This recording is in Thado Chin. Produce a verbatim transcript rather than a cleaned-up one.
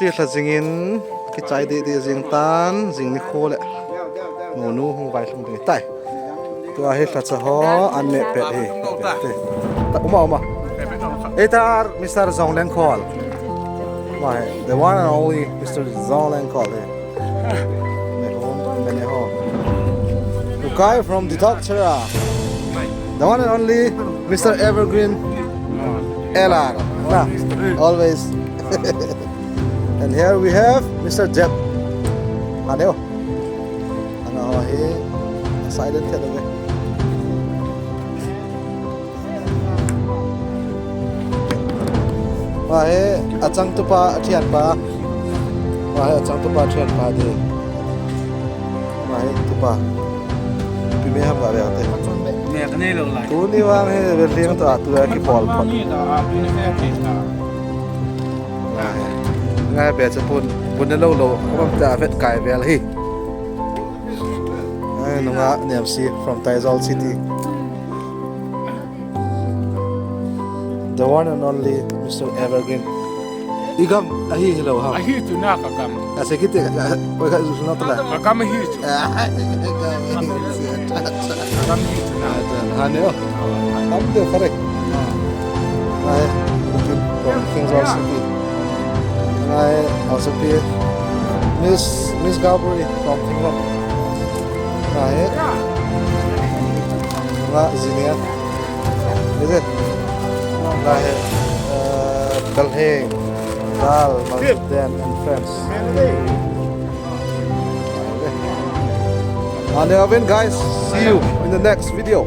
Ti lha jingin, kichai didi jing tan, jing nikho le. Nu nu hung vailhung ding tai. Tua hi lhacha ho, an neh pet hi. Ta, uma, uma. Ei ta, Mister Zong Leng Khol. Why, the one and only Mister Zong Leng Khol, eh. Meho, meho. Ukai from Dithok Chera. The one and only Mister Evergreen L R. Nah, always. And here we have Mister Jeb. Aneo. Ana ho hi silent khat uve. Wa he, achang tupa, athian pa. Wa he, achang tupa, athian pa di. Wa he, tupa. Pi me ham ga ve te. Me ka nei lo lai. Tuni vang hi, ve ling ta, tu ya ki pol pol. Ni da, a, tu ni me ke ta. Ngai be cha pun, pun ne lo lo, abang ta vet kai vel hi. Ai, nunga nem si from Taizol City. The one and only Mister Evergreen. I gam ahi hi lo ha. Ahi chu na ka gam. Ase kiti, oi ka ju na tala. Ka gam ahi chu. Ah, ka gam ahi chu. Ka gam ahi chu na. Ah, ha ne o. Tam de pare. Ai, looking from Taizol City. Ai, also be Miss, Miss Galburi from Tingwang. Ai, nga Zinia. Is it? Nga he, uh, Kalheng, Dal, Malden, and friends. And Alvin, guys, see you in the next video.